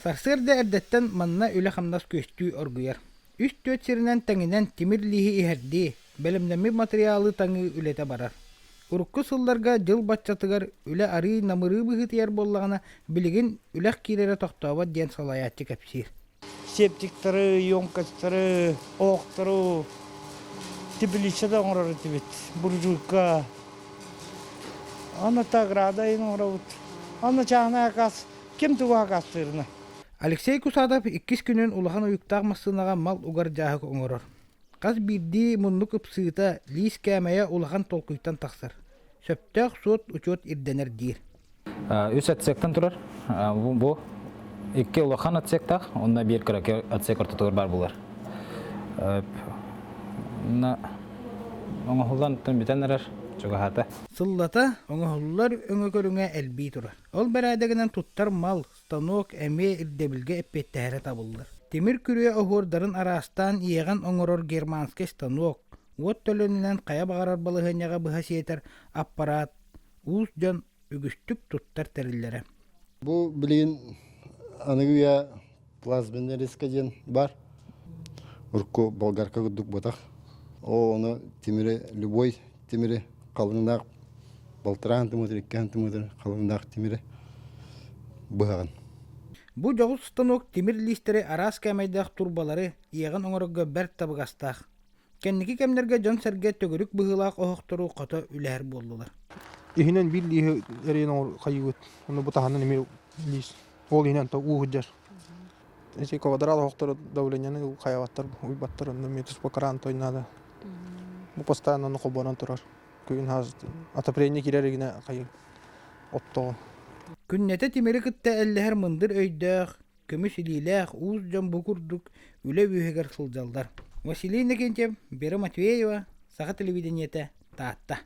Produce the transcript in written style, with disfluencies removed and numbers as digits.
Сарсыарда эрдэттэн манна үлэ-хамнас күөстүү оргуйар. Үс-түөрт сиринэн тэҥинэн тимир лииһи иһэрдии, бэлэмнэммит матырыйаалы таҥыы үлэтэ барар. Урукку сылларга дьыл баччатыгар үлэ арыый намырыы быһыытыйар буоллаҕына, билигин үлэх киирэрэ тохтообот диэн салайааччы кэпсиир. Септиктары, емкостары, оһохтору теплица да оҥорор этибит, буржуйка. Аны ограда оҥоробут. Аны чааһынай акаас ким тугу акаастыырына. Алексей Кусатов иккис күнүн улахан уйуктаах массыынаҕа мал угар дьааһык оҥорор. Хас биирдии муннук ыпсыыта, лиис кээмэйэ улахан толкуйтан тахсар. Сөптөөх суот-учуот ирдэнэр диир. Үс отсектан турар. Бу икки улахан отсектаах, онно биир кыракый отсек ортотугар баар буолар. Оҥоһуллан бүтэн эрэр, чугаһаата. Сыллата оҥоһуллар өҥө көрүҥэ элбии турар. Ол бэрээдэгинэн туттар мал, станок эмиэ ирдэбилгэ эппиэттэһэрэ табыллар. Тимир күрүө оһуордарын араастаан иэҕэн оҥорор германскай станок, уот төлөнүнэн хайа баҕарар балаһыанньаҕа быһа сиэтэр аппараат уус дьон үгүстүк туттар тэриллэрэ. Бу билигин аныгы үйэ плазменный резка диэн бар. Урукку болгарка курдук буотах. О, ону тимири, любой тимири халыҥнаах балтараа сантиметр, икки сантиметр халыҥнаах тимири быһаҕын. Бу дьоҕус станок тимир лиистэри араас кээмэйдээх турбалары иэҕин оҥорорго бэрт табыгастаах. Кэнники кэмнэргэ дьон-сэргэ төгүрүк быһыылаах оһохтору хото үлэһэр буоллулар. Иһинэн биир лииһи эрэйин оҥор хайыыбыт. Ону бу таһынан эмиэ лиис. Ол иһинэн то уу сылдьар. Эти квадрат оһохтору давлениены хайабаттар, уйбаттар, онно эмиэ туспа кран той надо. Бу постоянно ону холбонон турар. Күн хаас отопление киирэр игинэ хайы оттоҕун. Күннэтэ тимири кытта эллэһэр мындыр өйдөөх, көмүс илиилээх уус дьон бу курдук үлэ үөһүгэр сылдьаллар. Василий Иннокентьев, Вера Матвеева, Саха телевидениетэ, Таатта.